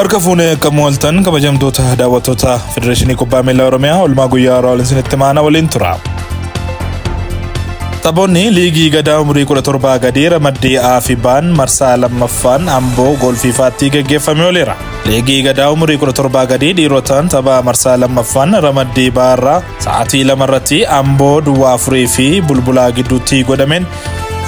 Harka fuunee akka mo'altan kabajamtoota daawwattoota Federeeshinii Kubbaa Miilaa Oromiyaa oolmaa guyyaa har'aa waliin isinitti maana waliin tura. Taphoonni liigii gadaa umurii 17 gadii ramaddii A fi B'n marsaa lammaffaan Amboo Goolfiifaatti geggeeffamee ooleera. Liigii gadaa umurii 17 gadii dhiirotaan tapha marsaa lammaffaan ramaddii B irraa sa'aatii 2 irratti Amboo duwwaa 4 fi Bulbulaa gidduutti godhameen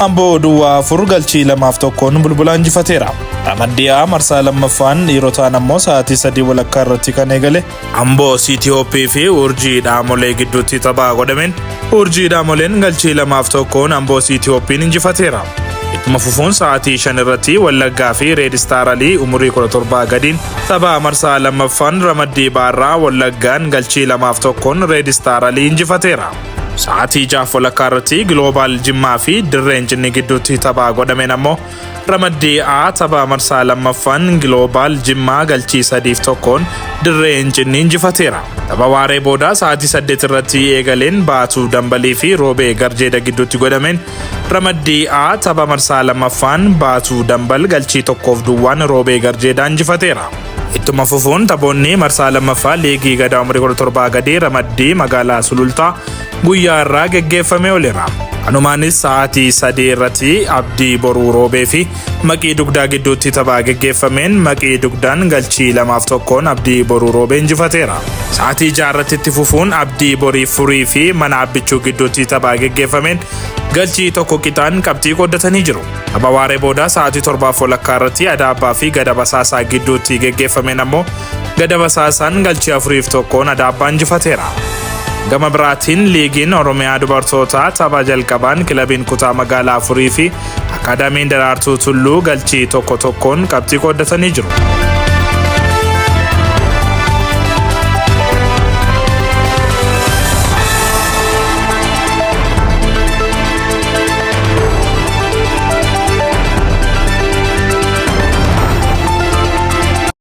Amboo duwwaa 4 galchii 2 fi 1n Bulbulaa injifateera. Ramaddii A marsaa lammaffaan dhiirotaan ammoo sa'aatii 3 walakkaa irratti kan eegale Amboo City Hope fi Urjii Dhaamolee gidduutti tapha godhameen Urjii Dhaamoleen galchii 2 fi 1n Amboo City Hope'n injifateera. Ittuma fufuun sa'aatii 5 irratti Wallaggaa fi Red Star Alii umurii 17 gadiin tapha marsaa lammaffaan ramaddii baarraa Wallaggaan galchii 2 fi 1n Red Star Alii injifateera. Sa'aatii 6 walakkaa irratti Global Jimmaa fi Dirreen Cinni gidduutti tapha godhameen ammoo ramaddii A tapha marsaa lammaffaan Global Jimmaa galchii 3 fi 1n Dirreen Cinni injifateera. Tapha waaree booda sa'aatii 8 irratti eegaleen Baatuu Dambalii fi Roobee Garjeeda gidduutti godhameen ramaddii A tapha marsaa lammaffaan Baatuu Dambal galchii 1 fi 0n Roobee Garjeedaa injifateera. Ittuma fufuun taphoonni marsaa lammaffaa liigii gadaa umurii 17 gadii ramaddii magaalaa Sulultaa guyyaa irraa geggeeffamee ooleera. Kanumaanis sa'aatii 3 irratti Abdii Boruu Roobee fi Maqii Dugdaa gidduutti tapha geggeeffameen Maqii Dugdaan galchii 2 fi 1n Abdii Boruu Roobee injifateera. Sa'aatii 6 irratti itti fufuun Abdii Borii Furii fi Mana Abbichuu gidduutti tapha geggeeffameen galchii 1 qixaan qabxii qooddatanii jiru. Tapha waaree booda sa'aatii 7 walakkaa irratti Adaabbaa fi Gada Basaasaa gidduutti geggeeffameen ammoo Gada Basaasaan galchii 4 fi 1n Adaabbaa injifateera. Gama biraatiin liigiin Oromiyaa dubartootaa tapha jalqabaan kilabiin kutaa magaalaa 4 fi Akaadaamiin Daraartuu Tulluu galchii 1-1n qabxii qooddatanii jiru.